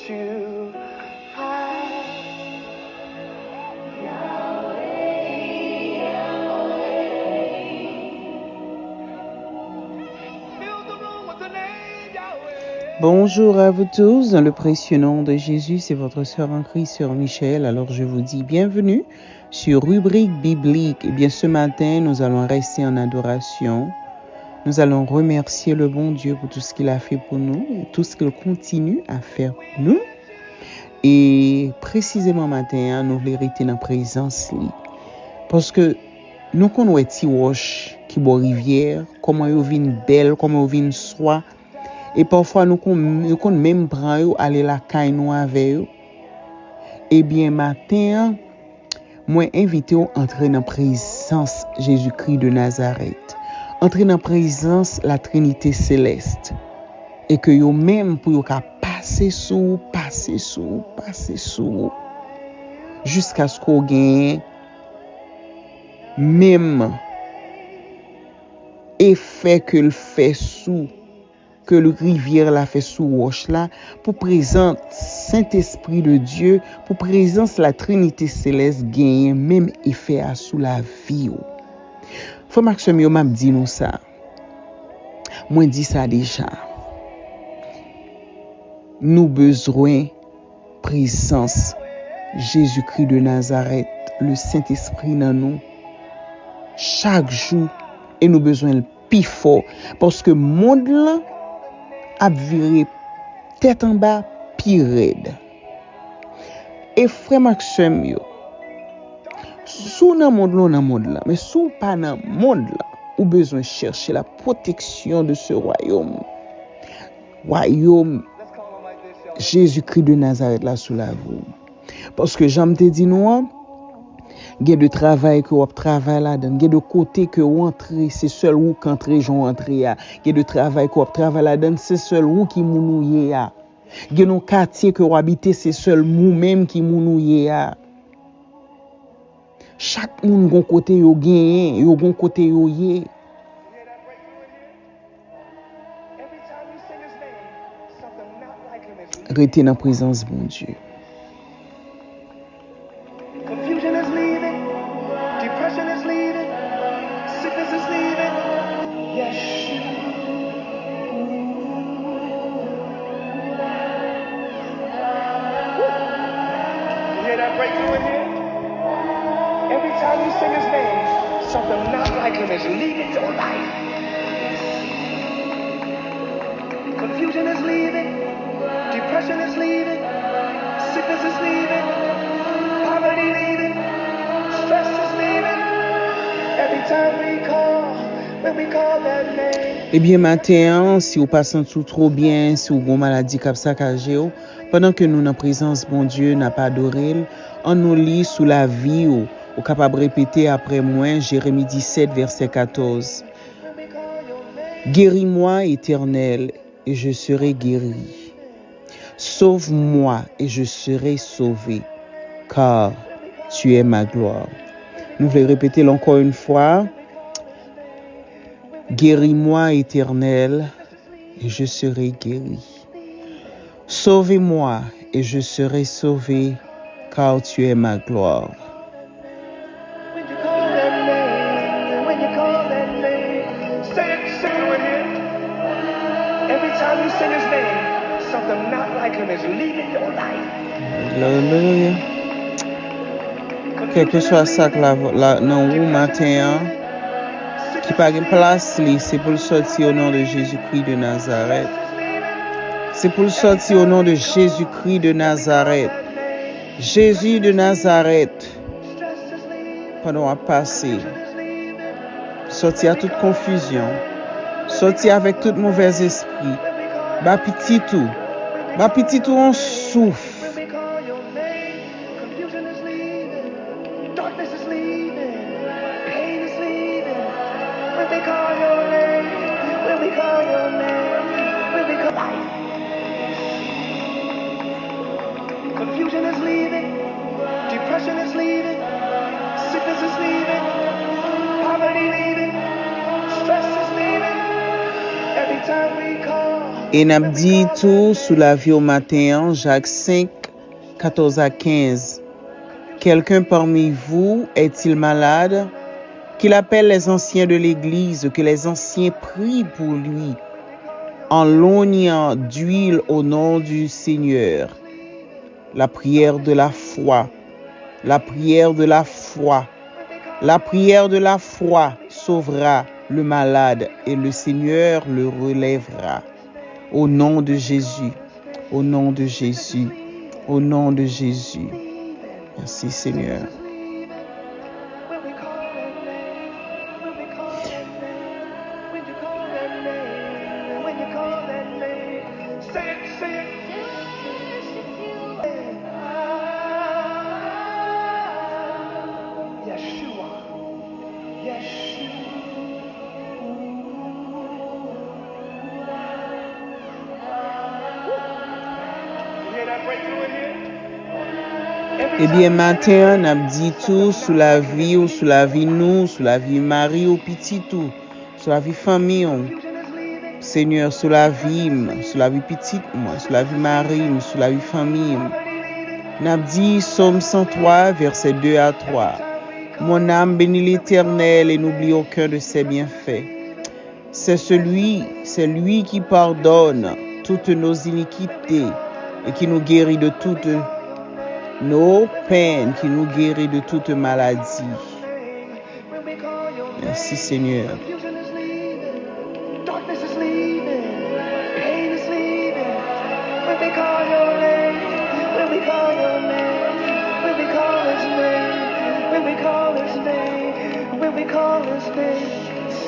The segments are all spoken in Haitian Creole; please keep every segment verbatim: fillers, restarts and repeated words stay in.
you high. Bonjour à vous tous, dans le précieux nom de Jésus, c'est votre sœur en Christ, sœur Michel. Alors je vous dis bienvenue sur Rubrique Biblique. Eh bien, ce matin, nous allons rester en adoration. Nous allons remercier le bon Dieu pour tout ce qu'il a fait pour nous et tout ce qu'il continue à faire pour nous. E presizeman maten an, nou vle rete nan prezans li. Paske nou konn wè ti wòch ki bò rivyè, kòman yo vin bèl, kòman yo vin swa. E pafwa nou konn, nou konn menm pran yo, ale lakay nou avè yo. Ebyen, maten an, mwen envite w antre nan prezans Jezikri de Nazarèt. Antre nan prezans la Trinite Selès. E ke yo menm pou yo ka pase sou ou, pase sou ou, pase sou ou. Jiskaske w genyen menm efè ke l fè sou, ke l rivyè la fè sou wòch la, pou prezans Sentespri de Dye, pou prezans la Trinite Selès genyen menm efè a sou lavi w. Frè m ak sè m yo, m ap di nou sa. Mwen di sa deja. Nou bezwen prezans Jezikri de Nazarèt, le Sentespri nan nou, chak jou, e nou bezwen l pi fò, paske mond lan ap vire tèt anba pi rèd. E frè m ak sè m yo, si w nan mond lan, w nan mond lan, men si w pa nan mond lan, ou bezwen chèche la protection de ce royaume. Wayòm Jezikri de Nazarèt la sou lavi w. Paske jan m te di nou an, gen de travay ke w ap travay ladan, gen de kote ke w antre, se sèl ou k antre jan w antre a. Gen de travay ke w ap travay ladan, se sèl ou ki moun ou ye a. Gen yon katye ke w abite, se sèl ou menm ki moun ou ye a. Chak moun gon kote yo genyen, yo gon kote yo ye. Rete nan prezans Bondye. Confusion is leaving. Depression is leaving. Sickness is leaving. Yes. You hear that breakthrough in here? Every time you sing his name, something not like him is leaving your life. Confusion is leaving. Depression is leaving. Sickness is leaving. Poverty leaving. Stress is leaving. Every time we call, when we call that name. Ebyen, maten an, si w pa santi w twò byen, si w gon maladi k ap sakaje w, pandan ke nou nan prezans Bondye, n ap adore l, ann nou li sou lavi w. Ou kapab repete apre mwen, Jeremi disèt, vèsè katòz. Guéris-moi, Éternel, et je serai guéri. Sauve-moi, et je serai sauvé, car tu es ma gloire. Nou vle repete l ankò yon fwa. Guéris-moi, Éternel, et je serai guéri. Sauvez-moi, et je serai sauvé, car tu es ma gloire. When you call that name, when you call that name, say it, sing it with me. Every time you sing his name, something not like him is leaving your life. Alelouya. Kèlkeswa sa k la, la nan ou maten an, ki pa gen plas li, se pou l sòti o non de Jezikri de Nazarèt. Se pou l sòti o non de Jezikri de Nazarèt. Jezi de Nazarèt, pandan w ap pase, sòti a tout konfizyon, sòti avèk tout movèzespri. Ba pitit ou, ba pitit ou yon souf. Confusion is leaving. Darkness is leaving. Pain is leaving. When we call your name, when we call your name, when we call life. Confusion is leaving. Depression is leaving. Sickness is leaving. Poverty leaving. Stress is leaving. Every time we call. E n ap di tou sou lavi w maten an, Jak senk, katòz a kenz. Quelqu'un parmi vous est-il malade? Qu'il appelle les anciens de l'église, que les anciens prient pour lui en loignant d'huile au nom du Seigneur. La prière de la foi. La prière de la foi. La prière de la foi sauvera le malade et le Seigneur le relèvera. Au nom de Jésus. Au nom de Jésus. Au nom de Jésus. Merci Seigneur. Ebyen, maten an, n ap di tou sou lavi w, sou lavi nou, sou lavi mari w, pitit ou, sou lavi fanmi w. Senyè, sou lavi m, sou lavi pitit mwen, sou lavi mari m, sou lavi fanmi m. N ap di Sòm san twa, vèsè de a twa. Mon âme bénit l'Éternel et n'oublie aucun de ses bienfaits. C'est celui, c'est lui qui pardonne toutes nos iniquités et qui nous guérit de toutes nos peines, qui nous guérit de toute maladie. Merci Seigneur.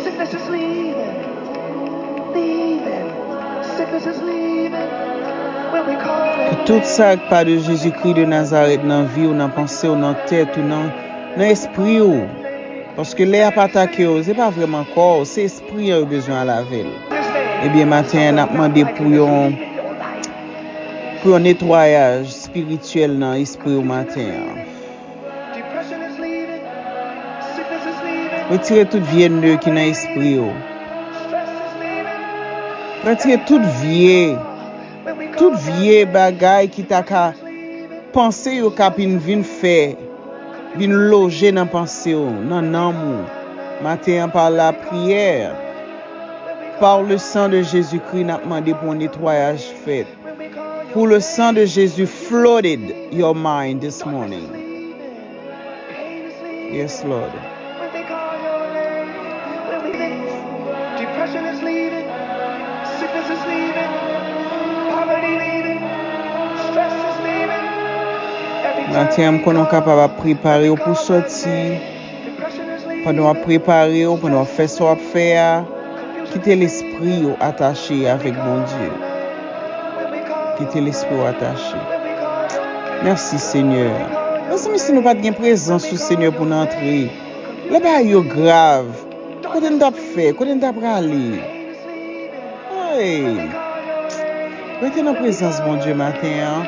Sickness is leaving. Leaving. Sickness is leaving. When we call his name. Ke tout sa k pa de Jezikri de Nazarèt nan vi w, nan panse w, nan tèt ou, nan, nan espri w. Paske lè y ap atake w, se pa vrèman kò w, se espri an yo bezwen al avè l. Ebyen, maten an, n ap mande pou yon, pou yon netwayaj espirityèl nan espri w maten an. Retire tout vye nè ki nan espri w. Retire tout vye, tout vye bagay ki ta ka panse yo ka vin, vin fè, vin loje nan panse w, nan nanm ou. Maten an, pa lapriyè, par le sang de Jésus-Christ, n ap mande pou yon netwayaj fèt. Pour le sang de Jésus flooded your mind this morning. Yes, Lord. Depression is leaving. Sickness is leaving. Poverty leaving. Stress is leaving. Maten an, m konnen w kapab ap prepare w pou sòti. Pandan w ap prepare w, pandan w ap fè sa w ap fè a, kite lespri w atache avèk Bondye. Kite lespri w atache. Mèsi, Senyè. Mezanmi, si nou pa t gen prezans ou, Senyè, pou n antre, lè bagay yo grav, kote n t ap fè? Kote n t ap prale? Hey! Rete nan prezans Bondye maten an.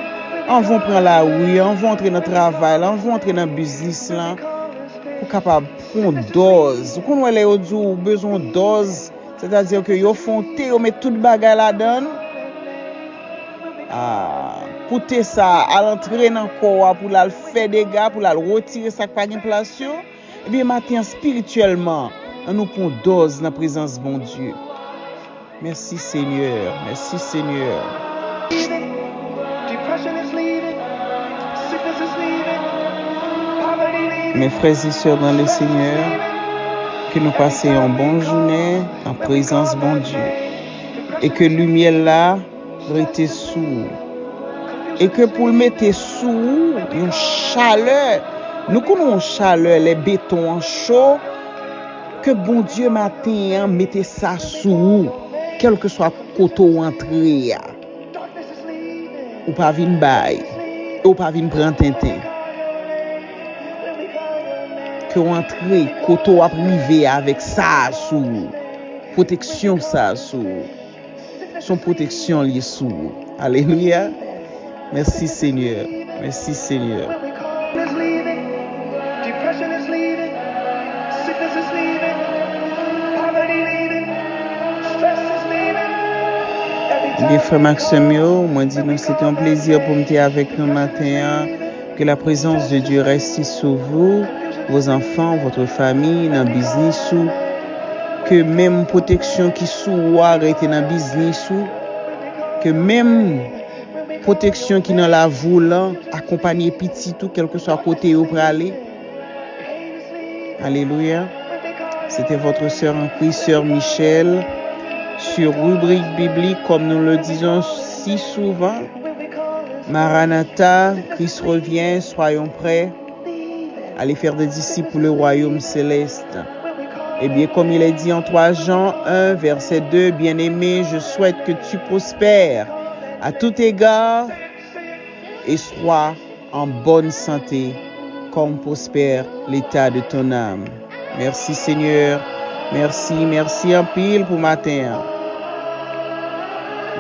Anvan w pran lari an, anvan w antre nan travay la, anvan w antre nan biznis lan, pou w kapab pran yon dòz. Ou konn wè lè yo di w ou bezwen yon dòz, sètadi ke yo fè yon te, yo met tout bagay ladan l. Ah, pou te sa a al antre nan kò w a, pou l al fè dega, pou l al retire sa k pa gen plas yo. Ebyen, maten an, espirityèlman, ann nou pran dòz nan prezans Bondye. Mèsi, Senyè. Mèsi, Senyè. Mes frères et sœurs dans le Seigneur, ke nou pase yon bon jounen an prezans Bondye. E ke limyè l la rete sou ou. E ke pou l mete sou ou yon chalè. Nou konnen yon chalè, lè beton an cho, ke Bondye maten an mete sa sou ou, kèlkeswa kote w antre a. Ou pa vin bay, e w pa vin pran tenten. Ke w antre kote w ap rive avèk sa a sou ou, pwoteksyon sa a sou ou. Se yon pwoteksyon li ye sou ou. Alelouya. Mèsi, Senyè. Mèsi, Senyè. Byen, frè m ak sè m yo, mwen di nou se te yon plezi pou m te avèk nou maten an. Que la présence de Dieu reste sur vous, vos enfants, votre famille, nan biznis ou. Ke menm pwoteksyon ki sou ou a rete nan biznis ou. Ke menm pwoteksyon ki nan lavi w lan akonpanye pitit ou, kèlkeswa kote yo prale. Alléluia. C'était votre sœur en Christ, sœur Michel, sur Rubrique Biblique, comme nous le disons si souvent. Maranatha, Christ revient, soyons prêts. Allez faire des disciples pour le royaume céleste. Eh bien, comme il est dit en trois Jean un, verset deux, bien-aimé, je souhaite que tu prospères à tout égard et sois en bonne santé, comme prospère l'état de ton âme. Mèsi, Senyè. Mèsi, mèsi anpil pou maten an.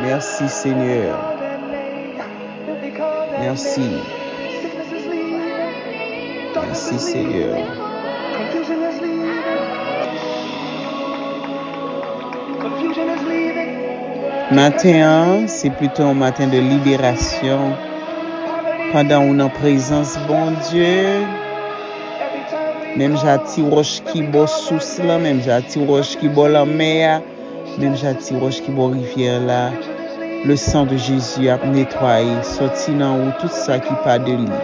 Mèsi, Senyè. Mèsi. Mèsi, Senyè. Maten an, se plito yon maten de liberasyon. Pandan ou nan prezans Bondye, menm jan ti wòch ki bò sous lan, menm jan ti wòch ki bò lanmè a, menm jan ti wòch ki bò rivyè la, le sang de Jésus ap netwaye, sòti nan ou tout sa ki pa de li.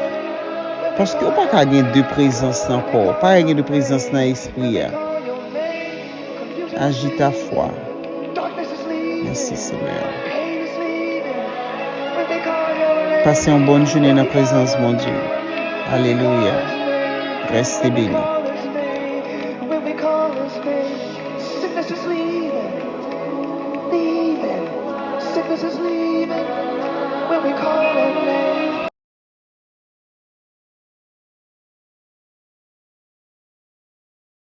Paske ou pa ka gen de prezans nan kò, ou pa ka gen de prezans nan espri a. Aji ta fwa. Mèsi, Senyè. Pase yon bòn jounen nan prezans Bondye. Alelouya. Reste beni.